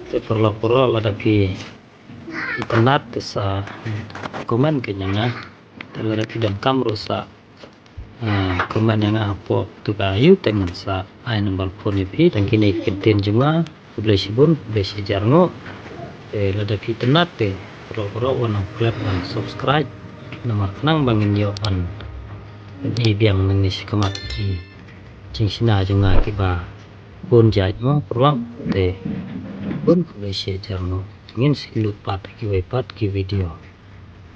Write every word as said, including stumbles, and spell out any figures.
Te paralok baroh, lada phi itynnad te sa comment ka ïa nga. Te lada phi donkam ruh sa, ah, comment ïa nga hapoh tu ka YouTube te ngan sa ai number phone ïa phi. Tang kine ki ktien jong nga. Khublei shibun, khublei shihajar nguh. Te lada phi itynnad te paralok baroh, wat nang klet ban subscribe. Namar khnang ba ngin ïoh ban ïa biang nangne shakhmat ki jingshna jong nga kiba bun jait mo paralok. Te bun khublei shihajar nguh. Ngin sa ïakynduh pat ha kiwei pat ki video.